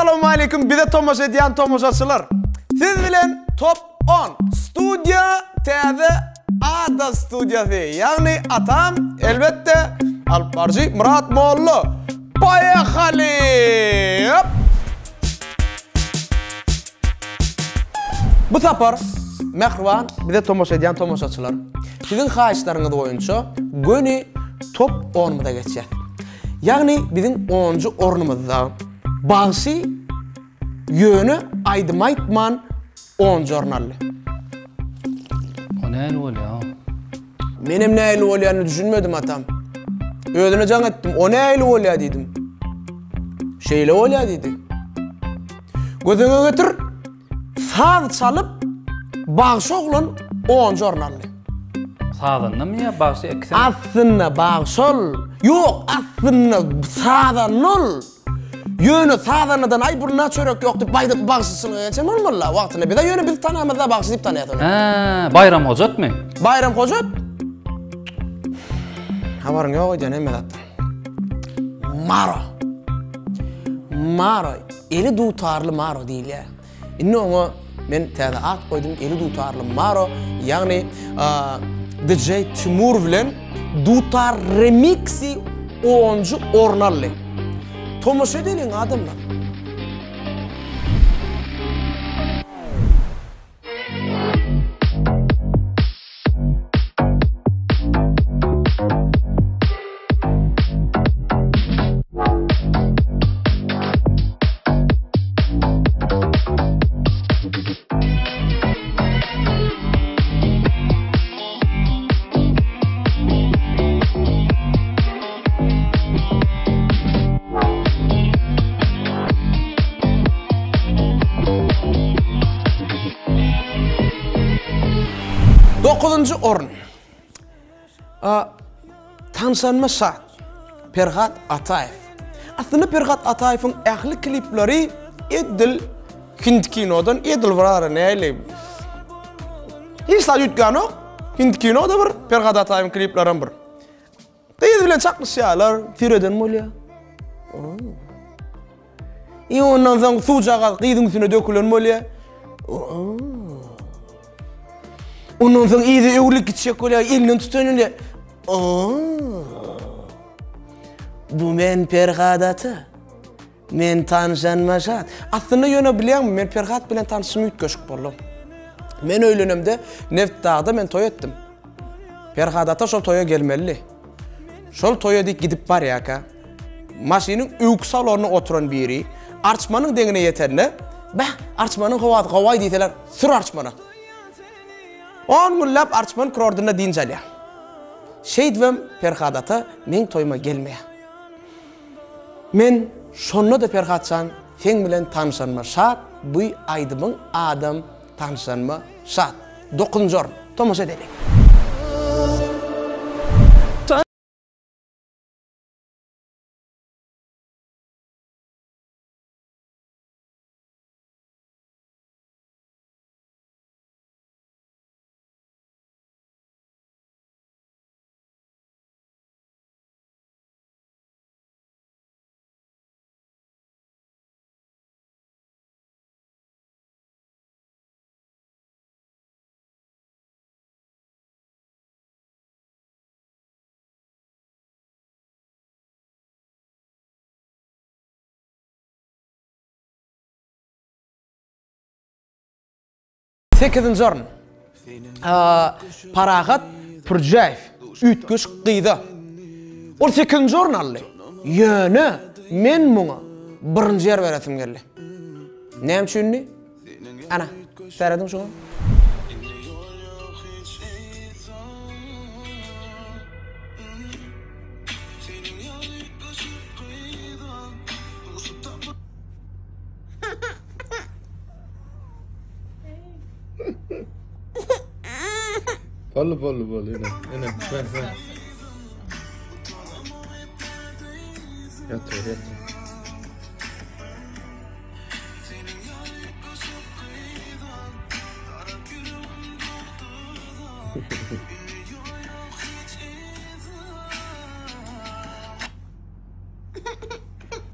Assalamualeykum bize tomaşa edýän tomaşaçylar. Siz bilen Top 10 studiýa täze Ada studiýasy. Ýagny atam elbetde alyp baryjy Myrat Molla. Poýehali! Bu sapar mähriban bize tomaşa edýän tomaşaçylar, siziň haýyşlaryňyz boýunça göni top onumyza geçýäs. Ýagny biziň onunjy ornumyzda bagşy ýöne aýdym aýtman onunjy orun aldy. O nähili bolýa? Menem nähili bolýanyny düşünmedim atam. Özüne jaň etdim, o nähili bolýa diýdim. Şeýle bolýa diýdi. Göz öňüňe getir, saz çalyp, bagşy oglan onunjy orun aldy. Sazandamy ýa bagşy ikisem? Aslynda bagşy ol. Ýok, aslynda sazanda ol. Ýöne sazandadan aý burnuna çörek ýok diýip baýdak bagşyçylyga geçen bolmaly-la wagtynda. Biz-ä ýöne biz tanamyzda bagşy diýip tanaýas ony. Hä, Baýram Hojatmy? Baýram Hojat? Habaryň ýok öýdýän hemme zatdan. Maro. Maro, eli dutarly Maro diýilýär. Indi oňa men täze at goýdum, eli dutarly Maro, ýagny DJ Timur bilen dutar remiksi onunjy orun aldy. Tomaşa edeliň adamlar. Dokuzynjy orun. Tanşanyma şat. Perhat Ataýew. Aslynda Perhat Ataýewiň ähli klipleri edil hindi kinodan edil bir ara näli. Hiç zat üýtgänok. Hindi kino-da bir, Perhat Ataýewiň kliplerem bir. Gyz bilen çaknyşýarlar, süreden bolýar. I ondan soň suwjagaz gyzyň üstüne dökülen bolýar. Ondan soň yzy öwrülip gitjek bolýar, elinden tutan bolýar. Bu men Perhat ata. Men tanyşanyma şat. Aslynda ýöne bilýäňmi, men Perhat bilen tanyşym üýtgeşik boldy. Men öýlenemde Nebitdagda men toý etdim. Perhat ata şol toýa gelmelidi. Şol toýa diýip gidip barýarka, maşynyň öňki salonynda oturan biri Arçmanyň deňine ýetende, Beh, Arçmanyň howasy gowaý diýseler, sür Arçmana. On günläp Arçman kurortynda dynç alýar. Şeýdibem Perhat ata meň toýuma gelmeýär. Men şonda-da Perhat jan seň bilen tanyşanyma şat bu aýdymyň adam tanyşanyma şat. Dokuzynjy orun. Tomaşa edeliň. Sekizinji orun. Parahat Pürjäýew, Üýtgeşik gyza. Ol sekizinji orun aldy. Ýöne men muňa birinji ýer beresim geldi. Näme üçindi? Ana, serediň şuňa. Boldy boldy boldy ine ine ver ver. Ýatyr ýatyr.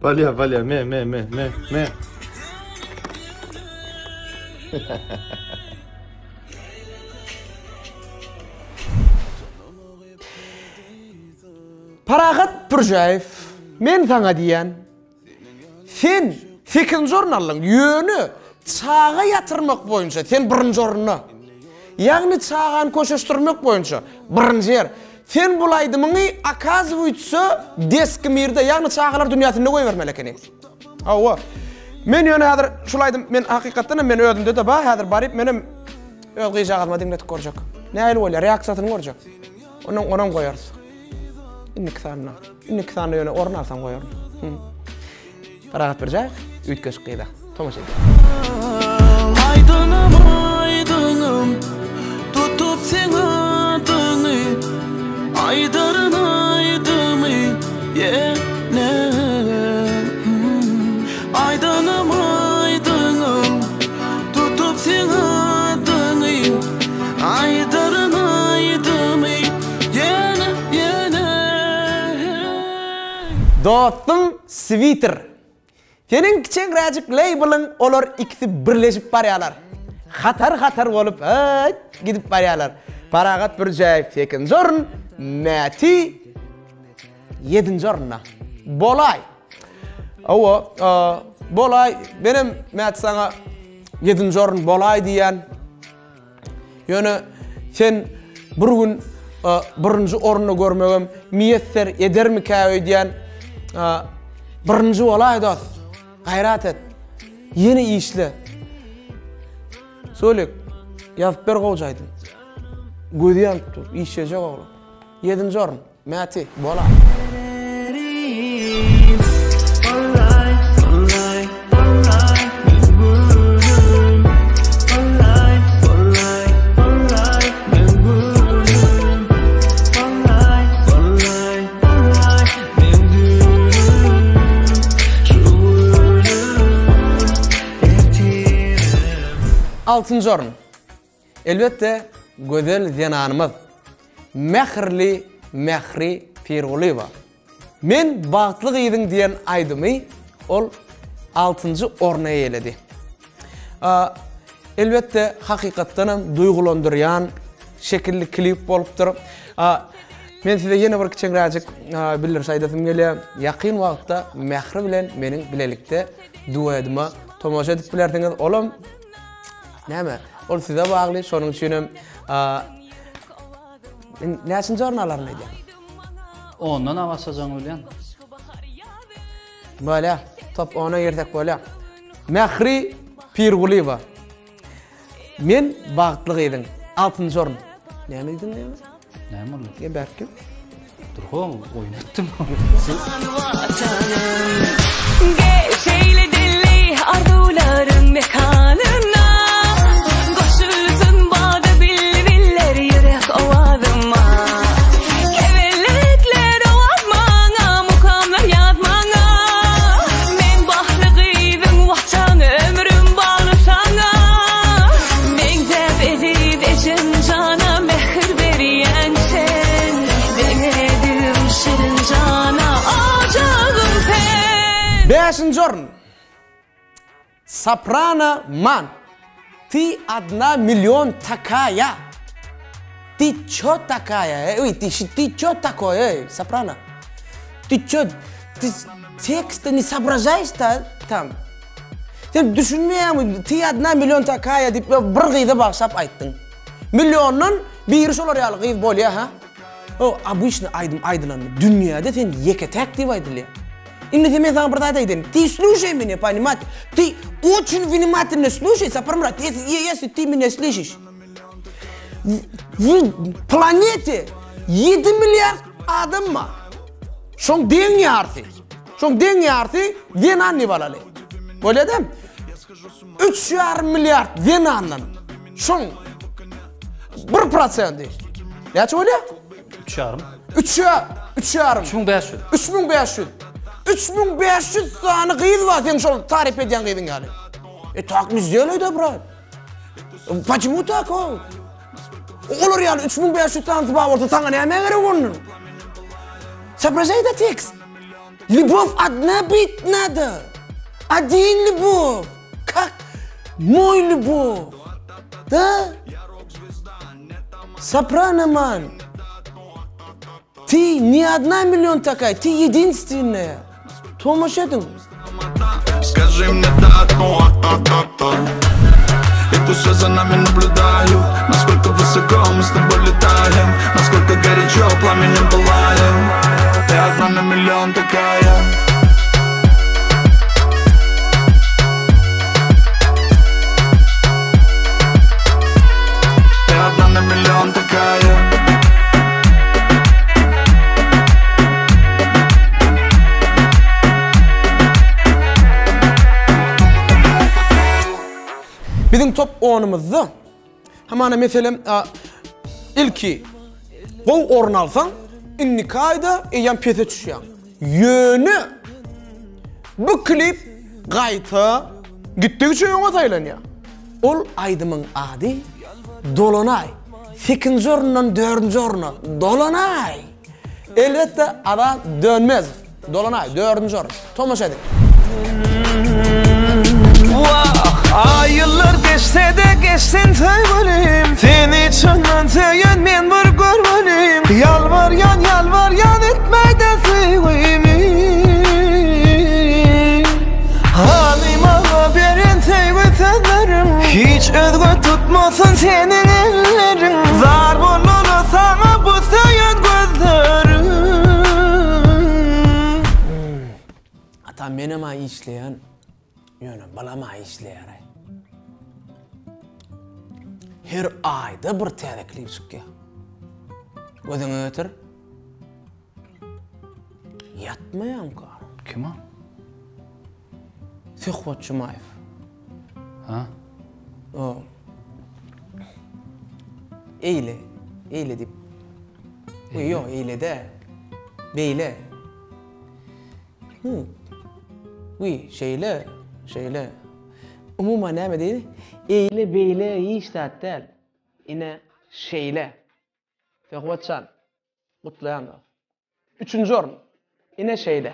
Bolýa bolýa me me me me me. Parahat Pürjäýew, men saňa diýýän, sen sekizinji orun aldyň, ýöne çaga ýatyrmak boýunça sen birinji orunda. Ýagny çagany köşeşdirmek boýunça birinji ýer. Sen bul aýdymyňy okazywaýtsa deski mirde, ýagny çagalar dünýäsinde goýbermeli ekeniň. Hawa. Men ýöne häzir şul aýdym men hakykatdan hem men özümde-de bar, häzir baryp menem öz gyzjagazyma diňletip görjek. Nähili bolýar, reaksiýasyny görjek. Ondan onam goýarys. Indiki sanda. Indiki sanda ýöne orun alsaň goýaryn. Parahat Birjaýew, üýtgeşik gyza. Tomaşa edýär. Aýdyňym aýdyňym tutup seň adyňy aýdaryn aýdymy ýene Aýdyňym aýdyňym tutup seň adyňy aýdaryn aýdymy ýene ýene. Dostuň switer. Seniň kiçeňräjik leýblyň olar ikisi birleşip barýarlar. Hatar-hatar bolup äýt gidip barýarlar. Parahat Pürjäýew sekizinji orun, Mäti ýedinji orunda. Bolaý. Hawa, bolaý. Menem Mäti saňa ýedinji orun bolaý diýýän. Ýöne sen bir gün birinji orunda görmegem miýesser edermikä öýdýän. Birinji bolaý dos. Gaýrat et. Ýene işle. Solik, ýazyp ber gowja aýdym. Gözi ýanyp dur, işlejek oglan. Ýedinji orun. Mäti, bola. Altynjy orun. Elbetde, gözel zenanymyz, mähirli Mähri Pirgulyýewa. Men bagtly gyzyň diýen aýdymy ol altynjy orny eýeledi. Elbetde, hakykatdan hem duýgulandyrýan şekilli klip bolupdyr. Men size ýene bir kiçeňräjik bildiriş aýdasym gelýär. Ýakyn wagtda Mähri bilen meniň bilelikde duedyma tomaşa edip bilersiňiz. Olam Näme? Ol size bagly, şonuň üçin hem näçinji orun alaryn öýdýäň? Ondan awaşajagyňy bilýän. Bolýar. Top ona girsek bolýar. Mähri Pirgulyýewa. Men bagtly gyzyň. Altynjy orun. Näme diýdiň näme? Näme boldy? Gel bärik gel. Dur ho, oýun etdim. Gel şeýle dilli arzuwlaryň mekanyna Goşulsyn bada bilbiller ýürek owazyma Kebelekler owaz maňa mukamlar ýaz maňa Men bagtly gyzyň watan ömrüm bagly saňa Meňzäp eziz ejem jana mähir berýän sen Deňedigim şirin jana ojagym sen. Bäşinji orun. Soprano Man. Ty odna million takaýa. Ty ço takaýa eý ty ty ço takoý eý soprano. Ty ço ty teksta ne sobražaýyş ta tam. Sen düşünmeýäňmi? Ty odna million takaýa diýip bir gyza bagyşlap aýtdyň. Milliondan biri şolar ýaly gyz bolýa ha? O obyçny aýdym aýdylanda dünýäde sen ýeke täk diýip aýdylýar. Indi sen men saňa bir zat aýdaýyn. Ty slušaj mene, ponimat? Ty очень внимательно слушай, Сапармурат, если ты меня слышишь. W planete 7 milliard adam bar. Şoň deň ýarysy. Şoň deň ýarysy zenan diýip alaly. Bolýa-da? 3,5 milliard zenandan şoň 1 prosenti. Näçe bolýar? 3,5. 3 3,5. 3500. 3500. 3500 sany gyz bar seň şol taryp edýän gyzyň ýaly. E tak ne сделай-da, brat. Почему tak o? Olar ýaly 3500 sanysy bar bolsa saňa näme gerek ondan? Soobражай-da tekst. Любовь одна быть надо. Один любовь. Как? Moý lýubow! Da? Soprano man! Ty ne odna million takaya, ty jedinstvennaýa. Tomaşa ediň. Skaži mne datku И пусть все за нами наблюдают Насколько высоко мы с тобой летаем Насколько горячо пламенем пылаем Ты одна на миллион такая Ты одна на миллион такая Biziň top onumyzda hamana meselem ilki gowy orun alsaň, indiki aýda eýýäm pese düşýäň. Ýöne bu klip gaýta gitdigiçe öňe saýlanýar. Ol aýdymyň ady Dolanaý. Sekizinji orundan dördünji oruna Dolanaý! Elbetde Azat Dönmezow. Dolanaý, dördünji orun. Tomaşa ediň. Wah, aý-ýyllar geçse-de geçsin söýgülim, Seni çyndan söýen men bir görgülim, Ýalbarýan, ýalbarýan etmäý-de söýgümi. Hany maňa beren söýgi sözleriň, Hiç özge tutmasyn seniň elleriň, Zar bolmaly saňa bu söýen gözleriň. Ata menem-a işleýän, ýöne balam-a işleýär-aý. Her aýda bir täze klip çykýar. Gözüňe getir. Ýatmaýamka? Kim o? Söhbet Jumaýew. Ha? O. Eýle, eýle diýip. Eýle. Ýok, eýle dä. Beýle. Hı. Wi, şeýle, şeýle. Umuman näme diýdi? Eýle, beýle hiç zat däl. Ine, şeýle. Söhbet jan, gutlaýan dost. Üçünji orun. Ine şeýle.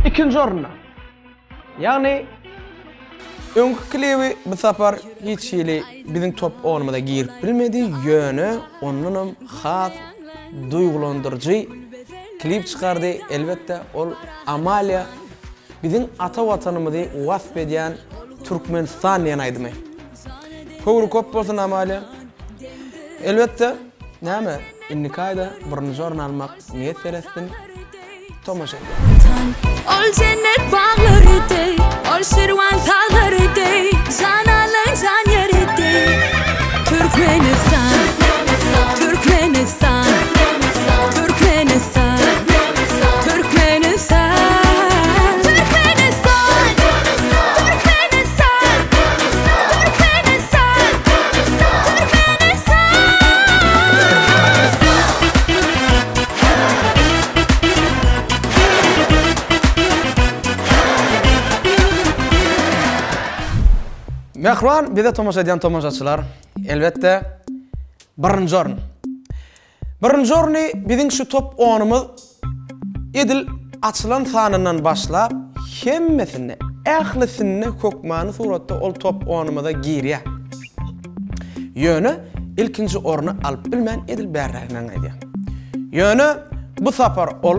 Ikinji orunda. Ýagny öňki klibi bu sapar hiç hili biziň top onumyza girip bilmedi, ýöne ondanam has duýgulandyryjy klip çykardy. Elbetde ol Amalia Biziň ata Watanymyzy wasp edýän Türkmenistan diýen aýdymy. Höwri köp bolsun Amalia. Elbetde, näme, indiki aýda birinji orun almak miýesser etsin. Tomaşa edýäs. Ol jennet baglary deý, ol şirwan taglary deý, Jan alan jan ýeri deý. Türkmenistan, Türkmenistan, Türkmenistan, Türkmenistan. Türkmenistan, Türkmenistan, Türkmenistan, Türkmenistan. Mähriban bize tomaşa edýän tomaşaçylar, elbetde birinji orun. Birinji orny biziň şu top onumyz edil açylan sanyndan başlap hemmesinde, ählisinde hökmany suratda ol top onumyza girýär. Ýöne ilkinji orny alyp bilmän edil bärräginden gaýdýar. Ýöne bu sapar ol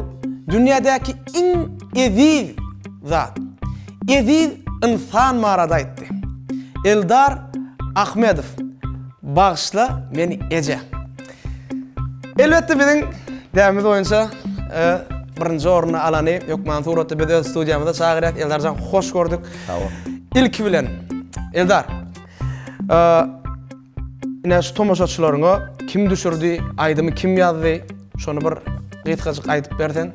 dünýädäki iň eziz zat, eziz ynsan barada aýtdy. Eldar Ahmedow, Bagyşla meni eje. Elbetde biziň däbimiz boýunça birinji orny alany hökmany suratda biz öz studiýamyza çagyrýas. Eldarjan hoş gördük. Sag bol. Ilki bilen Eldar ine şu tomaşaçylaryňa kim düşürdi, aýdymy kim ýazdy, şony bir gysgajyk aýdyp berseň.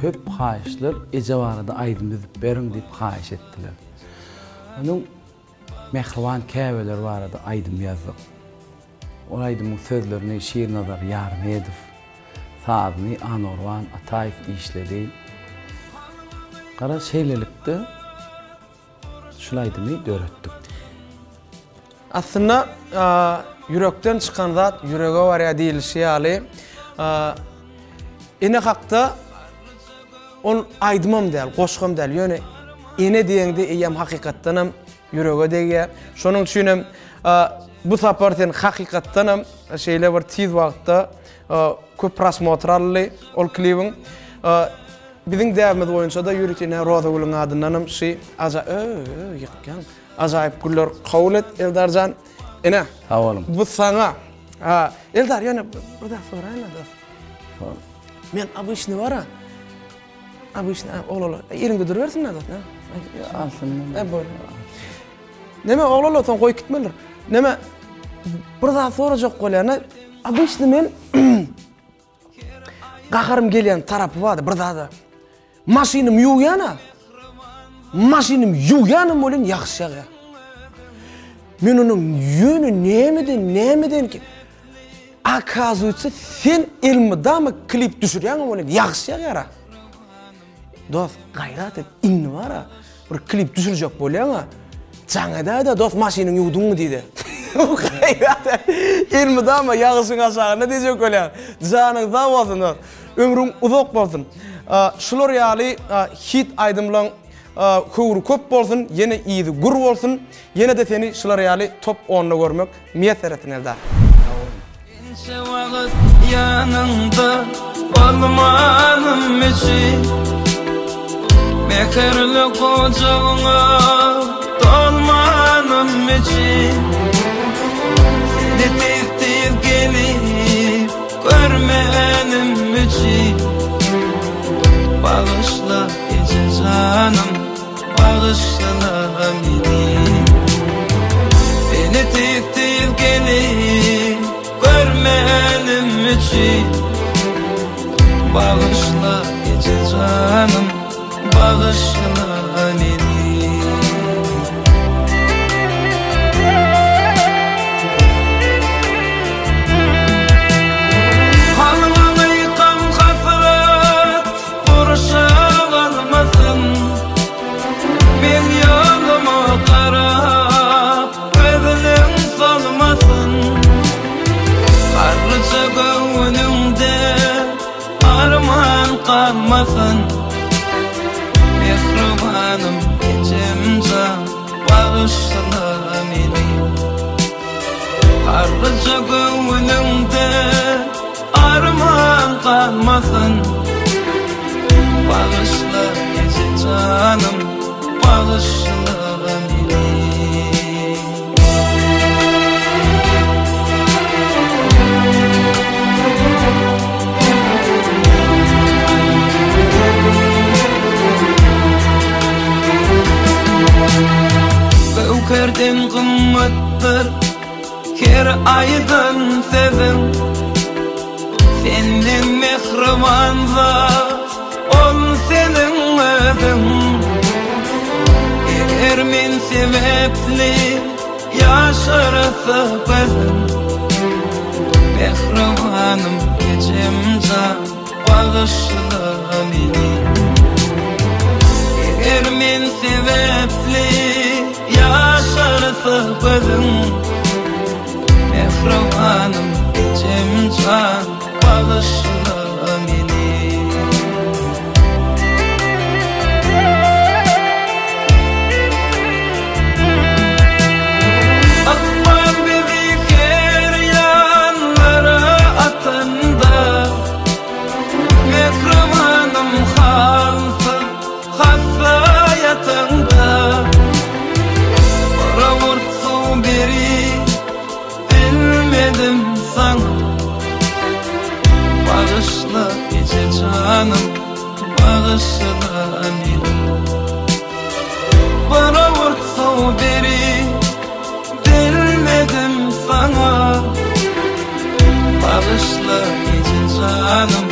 Köp haýyşlar eje barada aýdym düzüp beriň diýip haýyş etdiler. Onuň mähriban käbeler barada aýdym ýazdyk. Ol aýdymyň sözlerini Şirnazar Ýarmedow, sazyny Anagurban Ataýew işledi. Garaz, şeýlelikde, şul aýdymy döretdik. Aslynda, ýürekden çykan zat ýürege barýar diýlişi ýaly, ene hakda ol aýdymam däl, goşgam däl, ýöne ene diýeňde eýýäm hakykatdanam ýürege degýär. Şonuň üçinem bu sapar sen hakykatdanam şeýle bir tiz wagtda köp prosmotr aldy ol klibiň. Biziň däbimiz boýunça-da ýörite ine Rozagülüň adyndanam şy aja ö-ö ýykýaň. Ajaýyp güller kabul et Eldarjan. Ine. Sag boluň. Bu saňa. Ha, Eldar ýöne bir zat soraýyn-a dost. Sor. Men obyçny bar-a. Obyçny oglanlar eliňde durubersin-dä dost. Alsyn. E, bol. Neme oglanlar soň goýup gitmelidir. Neme bir zat sorajak bolýan-a. Obyçny men Gaharym gelýän tarapy bardy bir zada. Maşynym ýuwýan-a. Maşynym ýuwýanam welin ýagyş ýagýar. Men onuň ýöne nämeden, nämeden ki Okazywaytsa sen elmydama klip düşürýäňem welin ýagyş ýagýar-a. Dos, gaýrat et, indi bar-a, bir klip düşürjek bolýaň-a, jaň edäý-de, dos, maşynyňy ýuwduňmy diý-de. Gaýrat et, elmydama ýagyşyň aşagynda diýjek bolýaň. Janyň sag bolsun, dos. Ömrüň uzak bolsun. Şular ýaly hit aýdymlaň höwri köp bolsun, ýene yzy gür bolsun. Ýene-de seni şular ýaly top onda görmek miýesser etsin Eldar. Ençe wagt ýanyňda bolmanym üçin Mähirli gujagyňa dolmanym üçin Seni tez-tez gelip görmänim üçin Bagyşla eje janym Bagyşla meni Seni tez-tez gelip görmänim üçin Bagyşla eje janym Bagyşla meni Kalbyňy gam-hasrat gurşap almasyn Meň ýoluma garap gözleň solmasyn Garryja göwnüňde arman galmasyn Mähribanym ejemjan bagyşla meni Garryja göwnüňde Arman galmasyn Bagyşla eje janym Bagyşla meni. Göwherden gymmatdyr Her aýdan sözüň Senden mähriban zat Ol seniň özüň Eger men sebäpli Ýaşarsa gözüň Mähribanym ejem jan Bagyşla meni Eger men sebäpli Ýaşarsa gözüň Mähribanym ejem jan Bagyşla meni. Ykbal bizi her ýanlara atanda Mähribanym halsyz Hassa ýataňda Bir owurt suw berip bilmedim saňa Bagyşla eje janym, bagyşla meni Bir owurt suw berip bilmedim saňa Bagyşla eje janym.